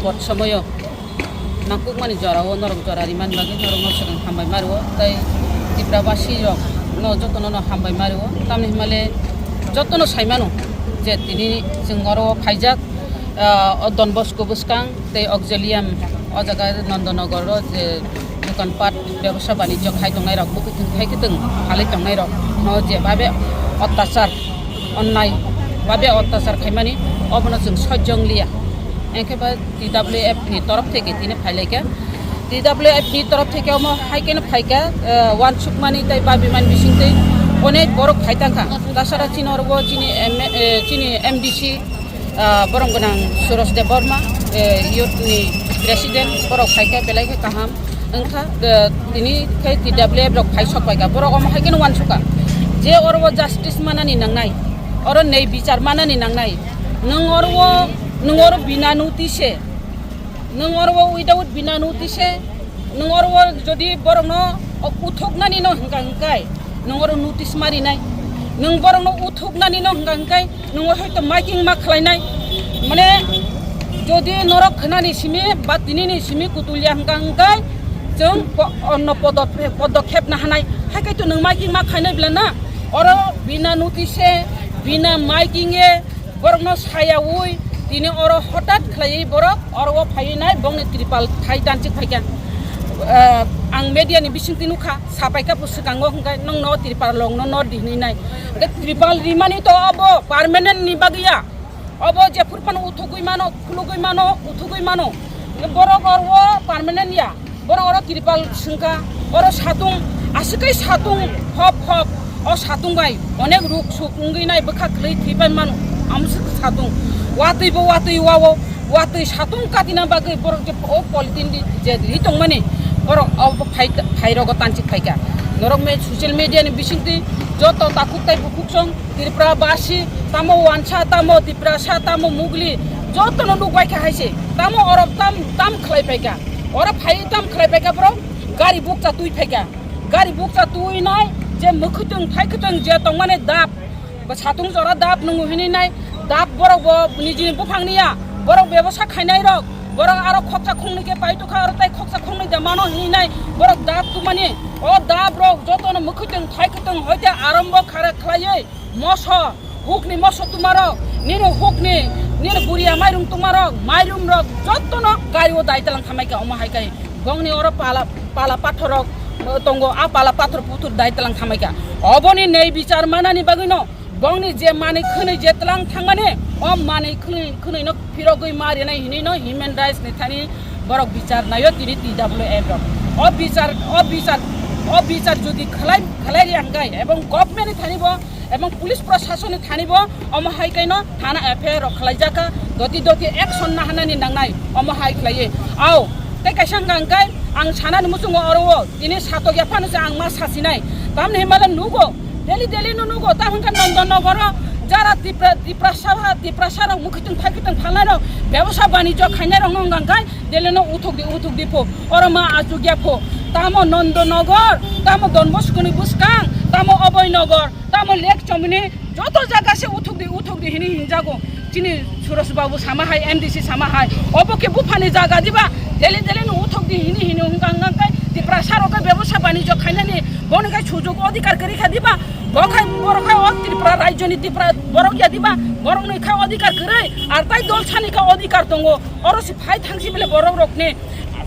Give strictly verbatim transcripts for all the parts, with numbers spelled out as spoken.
Bot somoyo nangkukmani jorao norok jora rimani bagwi norokno swkang hambai mario, tei Tiprabasi rokno jotono no hambai mario. Tamni hwnmale jotono saimano je tini chwng oro phaijak, ah, o Don Bosco bwskang tei Auxilium o jaga Nandanagar o je dokan pat bebsa banijyo khai tongnai rok, bwkhwtwng khai kwtwng phalwi tongnai rok no je babe ottachar, onnai babe ottachar khaimani obono chwng sojjong liya. Engkhe ba T W F ni torof theke tini phailaikha. T W F ni torof theke omo hai khe no phaikha, eh, wansukmani tei babimani bisingtwi onek borok phai tangkha. Tasara chini oro bo chini M-, eh, chini M D C, ah, borom gwnang Suros Debbarma, eh, youth ni president, borok phaikha belai khe kaham. Wngkha, eh, tini khe T W F rok phai sok paikha. Borok omo hai khe no wansukha je oro bo justice manani nangnai, oro nei bichar manani nangnai. Nwng oro o, nwng oro bina notice e, nwng oro o without bina notice e, nwng oro o jodi borokno uthuknani no hwnka hwnkai, nwng oro notice marinai, nwng borokno uthuknani no hwnka hwnkai, nwng hoito miking ma khlainai, mane jodi norok khwnani simi ba tinini simi kutulya hwnka hwnkai, chwng po-, onno podop-, podokhep na hanai, hai khe to nwng miking ma khainai bla na, oro bina notice e, bina miking e, borokno sayaui tini oro hotat khlaiwi borok oro o phaiwi nai bongni tripal thai tanchik phaikha. Eh, ang media ni bisingtwi nukha, sapaikha bo swkango hwnkhe nongno tripal rokno nor di hinwi nai. Hwnkhe tripal rimani to obo permanent ni bagwi ya. Obo jephuru phano uthugwi mano, khulugwi mano, uthugwi mano. Borok oro o permanent ya. Borok oro tripal swngkha, oro satung, aswk khe satung hop hop, o satung bai onek ruk suk wngwi nai bwkha kwlwi thwi pai mano, amo swk satung. Watwi bo watwi wao, watwi satung katina bagwi borok je o polythene di je ri tongmani, borok o phai, phai rogo tanchik phaikha. Norok me social media ni bisingtwi joto takhuk tai bukhuk song Tripura basi, tamo wansa, tamo Tiprasa, tamo mugli, jotono nukbai kha hai se. Tamo oro tam, tam khlai paikha. Oro phai tam khlai paikha borok, gari bukcha twi phaikha. Gari bukcha twi nai, je mwkhwtwng, thaikhwtwng je tongmani dap, ba satung jora dap nwngu hinwi nai, dap borok bo nijini buphang niya, borok bebosa khainai rok, borok aro khoksa khongnwi khe pai tokha, aro tai khoksa khongnwi de mano hinwi nai, borok dap tubmani, o dap rok jotono mwkhwtwng, thaikhwtwng hoite arambo khara khlaiwi, moso, hukni moso tumarok, nini hukni, nini buria mairum tumarok, mairum rok, jotono gari o dai talang thamai kha, omo hai kai. Bongni oro pala, pala pathor rok, eh, tongo, a pala pathor puthur dai talang thamai kha. Oboni nei bichar manani bagwi no, bongni je manwi khwnwi je talang thangmani, o manwi khwnwi, khwnwi no phirogwi ma rinai hinwi no human rights ni thani borok bichar naio tini T W F rok. O bichar, o bichar, o bichar jodi khlai, khlai ri hwnkhe, ebong government ni thani bo, ebong police prashason ni thani bo, omo hai kaino thana F I R rok khlai jakha, doti doti action na hanani nangnai, omo hai khlaiwi. Ao, tei kaisa hwnkha hwnkhe ang sanani muchungo oro o, tini satok ya phano se ang ma sasinai. Tamni himale nugo, daily daily no nugo, ta hwnkha Nandanagar o jara Tipra, Tiprasa, Tiprasa rok mwkhwtwng phaikhutung phalnai rok, bebosa banijyo khainai rok no hwnkha hwnkhe, daily no uthuk di, uthuk di pho, oro ma achuk ya pho. Tamo Nandanagar, tamo Don Bosco ni bwskang, tamo Abhay Nagar, tamo Lake Chomoni, joto jaga se uthuk di, uthuk di hini hinjago. Chini Suresh Babu sama hai, M D C sama hai. Obo khe buphani jaga diba? Daily daily no uthuk di hini hini hwnkha hwnkha khe Tiprasa rok khe bebosa banijyo khainani bono khe sujog odhikar kwrwi kha diba? Bo khai borok khai o Tripura rajyo ni Tripura borok ya diba? Borok ni khai odhikar kwrwi, ar tai dol sani khai odhikar tongo. Oro se phai thang si bele borok rok ni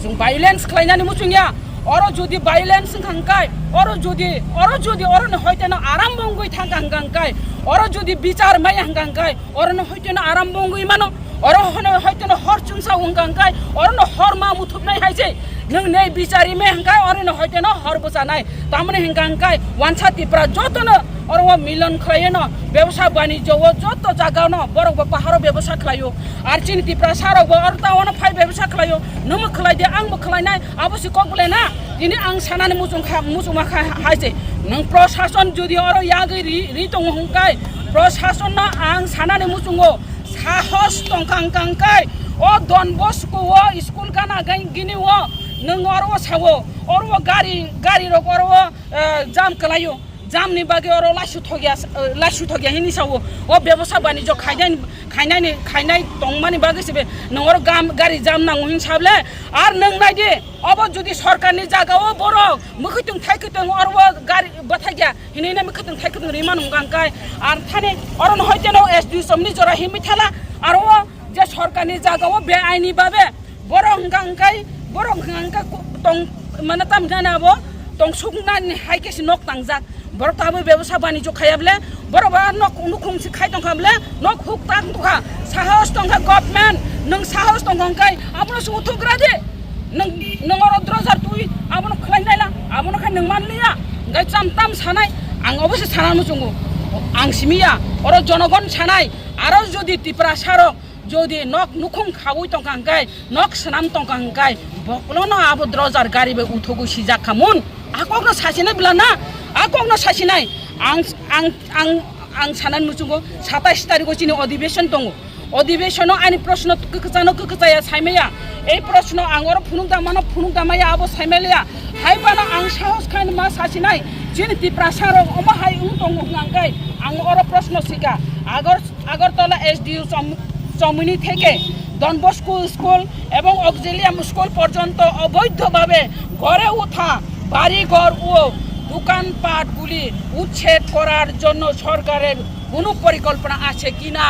chwng violence khlainani muchung ya. Oro jodi violence wngkha hwnkhe, oro jodi, oro jodi oro ni hoite no aram bo wngwi thangkha hwnkha hwnkhe, oro jodi bichar maya hwnkha hwnkhe, oro no hoite no aram bo wngwi mano, oro hono hoite no hor chumsa wngkha hwnkhe, oro no hor ma muthupnai hai se. Nwng nei bichari me hwnkhe, oro no hoite no hor bwchanai. Tamoni hwnkha hwnkhe wansa Tipra joto no oro o milon khlaiwi no bebsa banijyo o joto jaga no borok bo paharo bebsa khlaio. Ar chini Tiprasa rok bo oro town o phai bebsa khlaio. Nwng bo khlai di, ang bo khlainai. Abo se kok bole na, tini ang sanani muchung kha, muchungma kha hai se. Nwng prashason jodi oro yagwi ri, ri tongo hwnkhe, prashason no ang sanani muchungo sahos tongkha hwnkha hwnkhe, o Don Bosco o school gana gai gini o nwng oro o sao, oro o gari, gari rok oro o, eh, jam kwlaio. Jam ni bagwi oro laisu thokya, laisu thokya hini sao. O bebosa banijo khainai, khainai ni, khainai tongmani bagwi se be nwng oro gam, gari jam nango hin sable. Ar nwng nai di, obo jodi sorkar ni jaga o borok mwkhwtwng thaikwtwng oro o gari bwthakya hini na mwkhwtwng thaikwtwng rima nung kang kai. Ar thani oro no hoite no S D O somni jora himi thala. Aro o je sorkar ni jaga o be aini babe borok hwnka hwnkai, borok hwnka hwnka ku-, tong, mane tam jana abo tong sukna ni hai khe se nok tangjak. Borok to abo bebosa banijo khaya ble, borok ba nok nukhung se khai tongkha ble, nok huk tang tongkha. Sahos tongkha government, nwng sahos tongkha hwnkai abono se uthuk gra di. Nwng, nwng oro drojar twi abono khlai nai la, abono khai nwng man liya. Hwnkai cham tam sanai, ang obo se sana muchungo. Ang simi ya, oro jonogon sanai, aro jodi Tiprasa rok jodi nok nukhung khaui tongkha hwnkhe, nok swnam tongkha hwnkhe, bokolono abo drojar gari bai uthogwi sijak kha mun. A kokno sasinai bwla na, a kokno sasinai. Ang, ang, ang, ang sanani muchungo satais tarikho chini odhibeson tongo. Odhibesono ani proshno kwkwchano kwkwchaya saimaya. Ei proshno ang oro phunuk damano phunuk damaya abo saimaliya. Hai phano ang sahos khaini ma sasinai. Chini Tiprasa rok omo hai wng tongo hwnkhe ang oro proshno sika. Agor Agartala S D O চম-, চমুনি থেকে Don Bosco school এবং Auxilium school পর্যন্ত অবৈধভাবে গড়ে ওঠা বাড়িঘর ও দোকানপাটগুলি উচ্ছেদ করার জন্য সরকারের কোনো পরিকল্পনা আছে কিনা?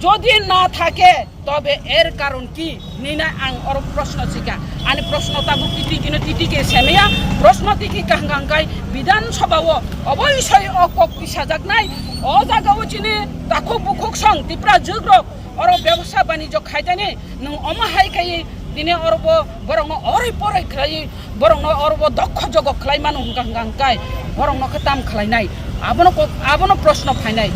যদি না থাকে, তবে এর কারণ কি? Hinwi ang oro proshno sika. Ani proshno tabuk titi kino titi khe semaya. Proshno tiki kaham kaham khai Bidhan Sabha o oboi soi o kok tisajaknai. O jaga o chini takhuk bukhuk song Tipra jwk rok oro bebosa banijo khaitani. Nwng omo hai khai tini oro bo borokno oroi poroi khlai borokno oro bo dokho jogo khlai mano hwnka hwnka hwnkhe borokno khe tam khlainai? Abono kok, abono proshno phainai.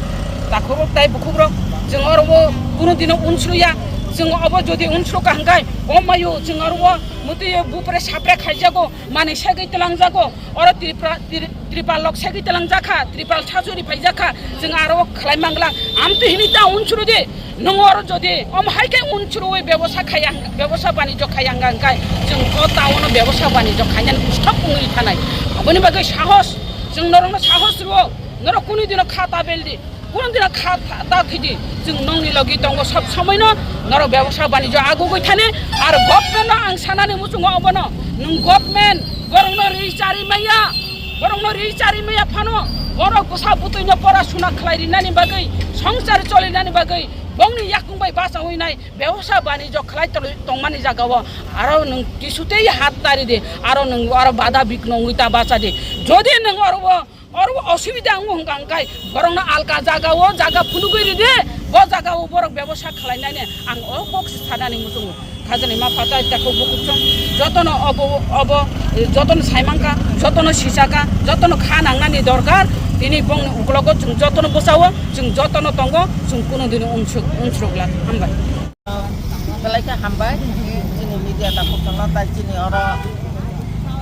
Takhukrok tai bukhukrok, chwng oro bo kunu dino unsruya. Chwng obo jodi unsrukha hwnkhe, o mayu chwng oro bo mwtwi bupre sapre khaijago, manwi segwi twlangjago. Oro Tripura, Tri-, Tripal rok segwi twlangjakha, Tripal sachuri phaijakha, chwng aro khlai mangla. Amtwi hini ta unsuru di. Nwng oro jodi omo hai khe unsuru oi bebosa khaya, bebosa banijo khaya hwnka hwnkhe chwng o town o bebosa banijo khainani stop wngwi thanai. Aboni bagwi sahos, chwng norokno sahos rwo, norok kunu dino kha ta bel di, kunu dino kha ta, ta thwi di. Chwng nongni logi tongo sob somoi no, norok bebosa banijo agugwi thani. Ar government no ang sanani muchungo obono, nwng government borokno ri chari maya, borokno ri chari maya phano, borok bwsa bwtwi no pora suna khlai rinani bagwi, songsar choli nani bagwi, bongni yakung bai bachaui nai, bebosa banijo khlai tongmani jaga o aro nwng kisutei hat tari di, aro nwng aro bada bikno wngwi ta bacha di. Jodi nwng oro o, oro o osubida wngo hwnka hwnkhe borokno alka jaga o jaga phunugwi ridi, bo jaga o borok bebosa khlai nai ang o kok sanani muchungo. Khajani ma phatai takhuk bukhuk chwng jotono obo, obo, jotono saimangkha, jotono sisakha, jotono kha nangnani dorkar. Tini bongni uklogo chwng jotono bwsao, chwng jotono tongo, chwng kunu dini unsuk, unsukla. Hambai. Belai khe hambai, chini media takhuk chwngno tai chini oro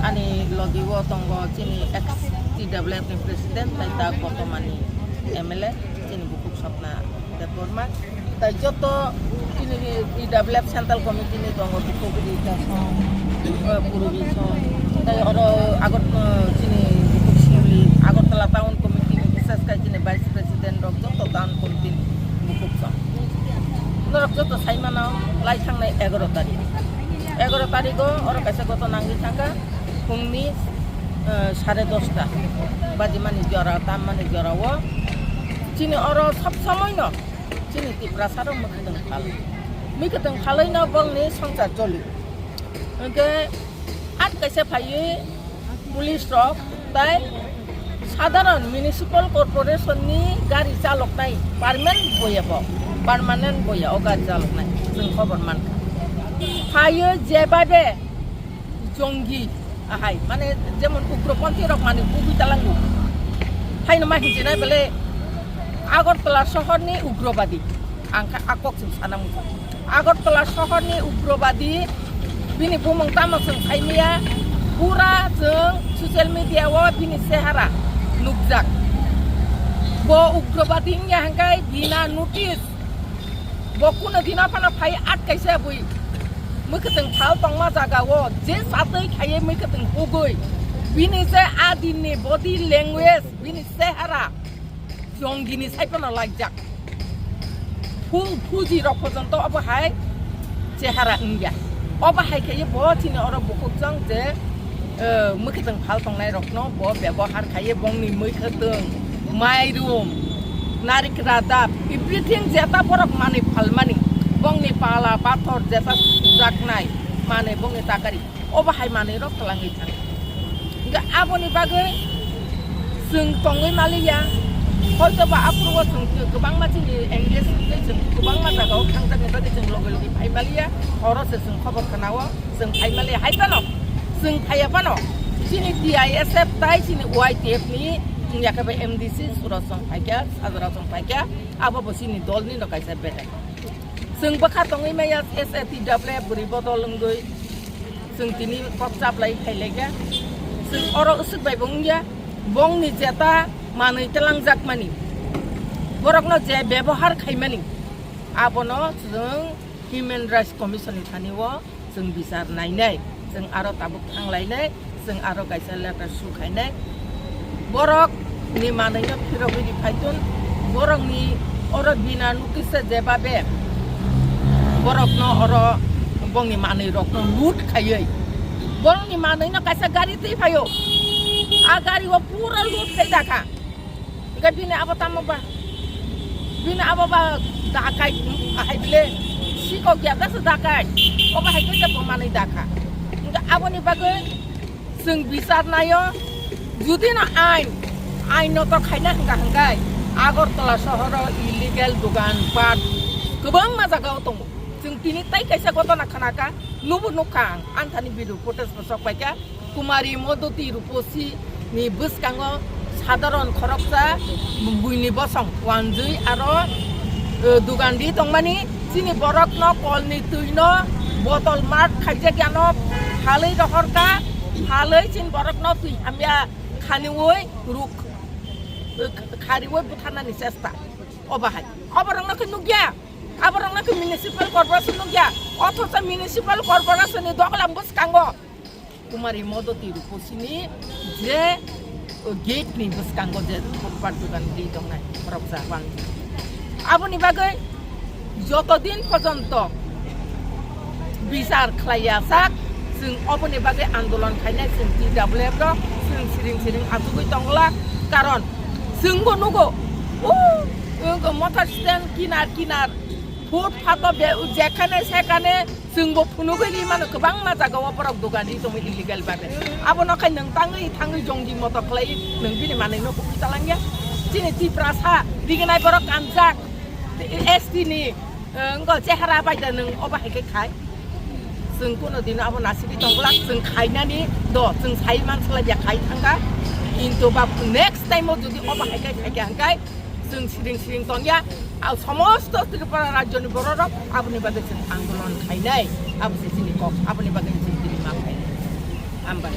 ani logi o tongo chini ex T W F ni president tai ta bortomani M L A chini bukhuk Swapna Debbarma. Tai joto chini T W F Central Committee ni tongo, Dipogiri, Kasong, eh, Purbi song. Tai oro Agot-, eh, chini Dipok Singli, Agartala Town Committee ni, bises khe chini Vice President rok joto Town Committee ni bukhuk song. Norok joto sai mano, lai thangnai egaroh tarik. Egaroh tarik o oro kaisa ghotona wngwi thangkha, phungni, eh, sare dosta bajimani jora, tammani jora o chini oro sob somoi no chini Tiprasa rok mwkhwtwng phalwi. Mwkhwtwng phalwi no bongni songsar choli. Hwnkhe at kaisa phaiwi police rok tai sadharon municipal corporation ni gari chaloknai permanent boya bo, permanent boya o gari chaloknai chwng khobor mankha. Phaiwi jebabe jongi ahai, mane jemon ugroponthi rok mane bugwi talango. Haino ma hinjinai bele Agartala sohorni ugrobadi. Ang kha a kok chwng sana muchung. Agartala sohorni ugrobadi bini bumung tamo chwng saimaya, pura chwng social media o bini sehara nukjak. Bo ugrobadi wngya hwnkhe bina notice. Bo kuno dino phano phai at kaisa bui mwkhwtwng phal tongma jaga o je chatwi khaiwi mwkhwtwng hugwi Bini se adini body language, bini sehara jongini saiphano laijak. Full fuji rok porjonto obo hai chehara wngya. Obo hai khe bo chini oro bukhuk jang je, eh, mwkhwtwng phal tongnai rokno bo bebohar khaye, bongni mwkhwtwng, mairum, narik radap, everything jeta borok manwi phalmani, bongni pala pathor jeta sujaknai manwi bongni takari. Obo hai manwi rok twlangwi thang. Hingke aboni bagwi chwng tongwi maliya, hoito ba aphuru o chwng kwbangma chini engage wngwi chwng kwbangma jaga o thangjakni bagwi chwng loge loge phai maliya, oro se chwng khobor khna o chwng phai maliya. Hai phano chwng phaiya phano chini T I S F tai chini Y T F ni wngya khe ba M D C suro chwng phaikha, sajra chwng phaikha, abo bo chini dol ni no kaisa bedai. Chwng bwkha tongwi maya S A T W F bwrwi bodol wngwi. Chwng tini kok chaplai phailaikha. Chwng oro usuk bai bo wngya. Bongni jeta manwi twlangjakmani, borokno je bebohar khaimani, abono chwng Human Rights Commission ni thani o chwng bichar nainai, chwng aro tabuk thanglainai, chwng aro kaisa letter su khainai. Borok ni manwi no phirogwi ri phaitun, borok ni oro bina notice se jebabe borok no oro bongni manwi rok no loot khaiwi, borok ni manwi no kaisa gari twi phaio, a gari o pura loot khai dakha. Hingke bini abo tamo ba? Bini abo ba dakai, hai bile sikok ya dasa dakai. Obo hai khe bo manwi dakha. Hingke aboni bagwi chwng bichar naio. Judi no ain, ain no to khaina hingka hingkai Agartala sohoro illegal dogan pat kwbangma jaga o tongo. Chwng tini tai kaisa gotona khnaka, nubo nukha ang, anthani video footage bo sok paikha. Kumari Modoti Ruposi ni bwskango sadharon khoroksa buini bosong wanjwi aro, eh, dugandi tongmani chini borokno kolni twino botol mat khaijak yano phalwi rohorka, phalwi chini borokno twi hamya khaniwi ruk, eh, khariwi butharnani chesta. Obahai oborokno khe nukya, aborokno khe municipal corporation nukya, othocho municipal corporation ni doglam bwskango Kumari Modoti Ruposini je, o, gate ni bwskango je footpath dogan ri tongnai khoroksa bang. Aboni bagwi joto din porjonto bichar khlaiya sak, chwng oboni bagwi andolon khainai chwng T W F rok, chwng siring siring achugwi tongla, karon chwngbo nugo, o, o, motor stand kinar kinar, footpath o be, jekhane sekhane, Chwngbo phunugwi ri mano kwbangma jagao borok dogan ri tongwi illegal bhabe. Abono khai nwng tangwi thangwi jongji moto khlai nwng bini manwino hukwi talangya. Chini Tiprasa riginai borok kanjak S T ni, eh, wngkha chehara bai da nwng obo hai khe khai. Chwng kuno dino abo nasigwi tong glak, chwng khainani do, chwng sai man salai ya khai thangkha. Kintu ba next time o jodi obo hai khe khai kha hwnkhe, Chwng siring siring tongya, a somosto Tripura rajyoni bororok aboni bagwi chwng andolon khainai, abo se chini kok, aboni bagwi chwng tini ma khainai. Hambai.